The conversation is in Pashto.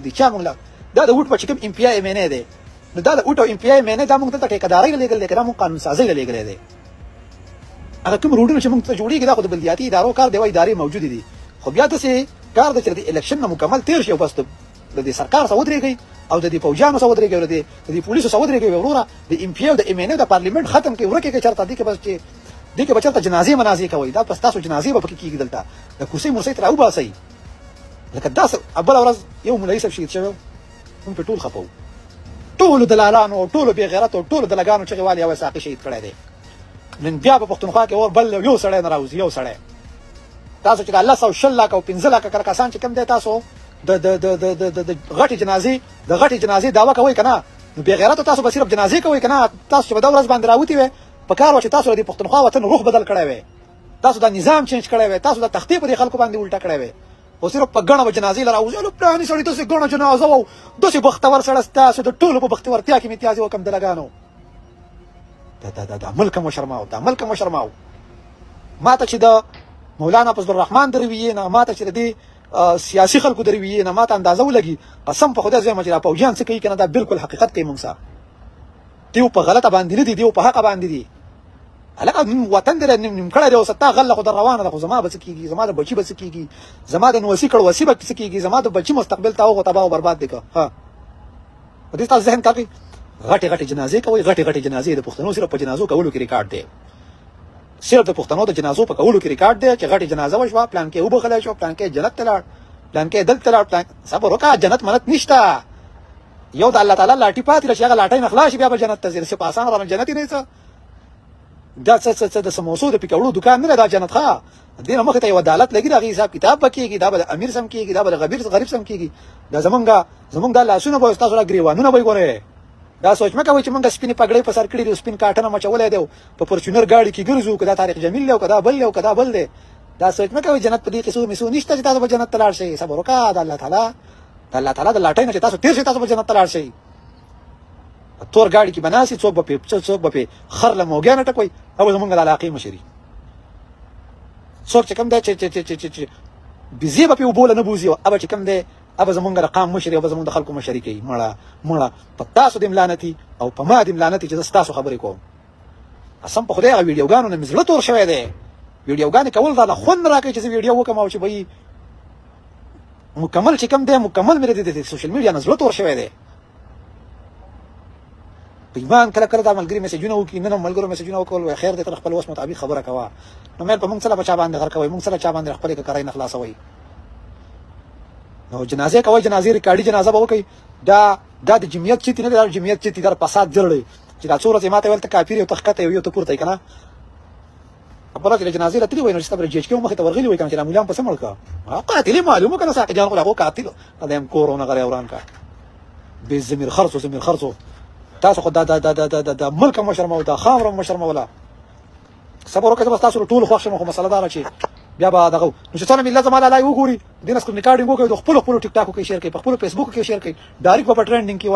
دي چا مونږ له دا د ووټ په چې کوم ایم پي ایم این ای دی، نو دا د ووټ او ایم پي ایم این ای دا مونږ دلته ټیکهدارۍ له لېږل دی که دا مونږ قانون سازۍ له لېږلی دی؟ هغه کوم روډونه چې مونږ ته جوړېږي، دا خو د بلدیاتي ادارو کار دی او ادارې موجودې دي، خو بیا داسې کار دی چې د الیکشن نه مکمل تېر شي او بس د دې سرکار سره ودرېږئ او د دې پوجانو سره ودرېږئ او د دې پولیسو سره ودرېږئ. وروره، د ایم پي او د ایم این ای د پارلیمنټ ختم کړئ، ورکې کړئ چېرته. دې کې بس چې دې کې به چېرته جنازې منازې کوئ، دا بس تاسو جنازې به پکې کېږي. دلته د کرسۍ مرسۍ ته راوباسئ. لکه داسې بله ورځ یو مولوي صاحب شهید شوی، موږ پرې ټول خفه وو، ټولو دلالانو او ټولو بې غیرتو او ټولو دلګانو چغې والې او ساقي شهید کړی دی. نن بیا په پښتونخوا کې اور بل، یو سړی نه راوځي، یو سړی. تاسو چې د 10 او 20 لاکه او 5 لاکه کره کسان چې کوم دی، تاسو د د د د د د غټې جنازې دعوه کوئ که نه؟ نو بې غیرتو، تاسو به صرف جنازې کوئ که نه؟ تاسو چې به دا ورځ باندې راوتي وی، په کار وه چې تاسو د پښتونخوا وطن روح بدل کړی وی، تاسو دا نظام چینج کړی وی، تاسو دا تختې په دې خلکو باندې الټه کړی وی، خو صرف په ګڼه به جنازې له راوځي. پلاني سړي داسې ګڼه جنازه وه، داسې بختور سړی، ستاسو د ټولو په بختورتیا کې امتیاز وکم. دلګانو، دا دا دا دا ملک مو شرماو، دا ملک مو شرماو. ما ته چې د مولانا فضل الرحمن د رویې نه، ما ته چې د دې سیاسي خلکو د رویې نه ما ته اندازه ولګي، قسم په خدای زه چې دا پوجیان څه کوي کنه، دا بالکل حقیقت کوي. مونږ سره دیو په غلطه باندې نه دي، دیو په حق باندې دي. هلکه، وطن دې نیم کړی دی، اوس تا غله خو در روانه ده، خو زما به څه کېږي؟ زما د بچي به څه کېږي؟ زما د نوسي کړ وسي به څه کېږي؟ زما د بچي مستقبل تا هغه تباه او برباد دی که ها؟ په دې تاسو ذهن کار کوي؟ غټې غټې جنازې کوي، غټې غټې جنازې. د پښتنو صرف په جنازو کولو کې ریکارډ دی، صرف د پښتنو د جنازو په کولو کې ریکارډ دی چې غټې جنازه وشوه، پلان کې وبخلی شو، پلان کې جنت ته لاړ، پلان کې دلته لاړ، پلان. صبر وکړه، جنت منت نشته. یو د الله تعالی لاټي پاتې ده چې هغه لاټۍ نه خلاص شي، بیا به جنت ته ځي. څه په اسانه باندې جنت نه څه دا څه څه څه د سموسو د پکوړو دکان نه دا جنت. ښه، دې نه مخې ته یو عدالت لګي، د هغې حساب کتاب به کېږي، دا به د امیر سم کېږي، دا به د غریب سم کېږي. دا زمونږ دا لاسونه به تاسو را ګریوانونه به ګورئ. دا سوچ مه کوئ چې مونږ سپینې پګړۍ په سر کړي دي، سپین کاټنه مچولی دی، په پرچونر ګاډي کې ګرځو، که دا طارق جمیل دی او که دا بل دی او که دا بل دی. دا سوچ مه کوئ، جنت په دې قصو میسو نشته چې تاسو به جنت ته لاړ شئ. صبر وکړه، د الله تعالی د لاټۍ نه چې تاسو تېر شئ، تاسو به جنت ته لاړ شئ. تور ګاډي کې به ناست، څوک به پې خر له موږی نه ټکوي او زمونږ د علاقې مشري څوک چې کوم دی چې بيزې به پې اوبو له نه بوځي، او چې کوم دی ابه زمونږ د قام مشري او زمونږ د خلکو مشري کوي. مړه مړه، په تاسو دې لعنتي او په ما دې لعنتي چې زه ستاسو خبرې کوم. قسم په خدای، هغه ویډیوګانو نه مې زړه تور شوی دی. ویډیوګانې کول دا له خوند راکوي چې زه ویډیو وکړم او چې به مکمل چې کوم دی، مکمل مې د سوشل میډیا نه زړه تور شوی دی. په ایمان، کله کله دا ملګري میسجونه وکړي. نن هم ملګرو میسجونه وکول، وای خیر دی، تر خپل وس مطابق خبره کوه. نو مې په مونږ څه په چا باندې غر کوي؟ مونږ څه چا باندې خپلې ککرۍ نه خلاصوي؟ نو جنازې کوي، جنازې، ریکارډي جنازه به وکړي. دا د جمعیت چې نه دی، دا جمعیت چې دا فساد جوړي چې دا څو ورځې ماته ویل ته کافر یو، ته ښکته یو، ته پورته کنه. خبره چې جنازې له تللی وای، نو چې تبر جیچ کې مخې ته ورغلی وای کنه چې مولیان په سمړ کا قاتل معلومه کنه. ساقي جان خو هغه قاتل دا هم کورونه غره وران کا. به زمير خرڅو، زمير خرڅو، تاسو خو دا دا دا دا دا دا ملک مشرمو، دا خاور مشرمولا. صبر وکړئ، بس تاسو ټول خوښ شم. خو مسله دا چې بیا به دغه نو چې څنګه ملت زما لای وګوري، دین سکرین ریکارډینګ وکړي، د خپل خپل ټیک ټاک کې شیر کړي، په خپل فیسبوک کې شیر کړي، ډایرکټ په ټرینډینګ کې.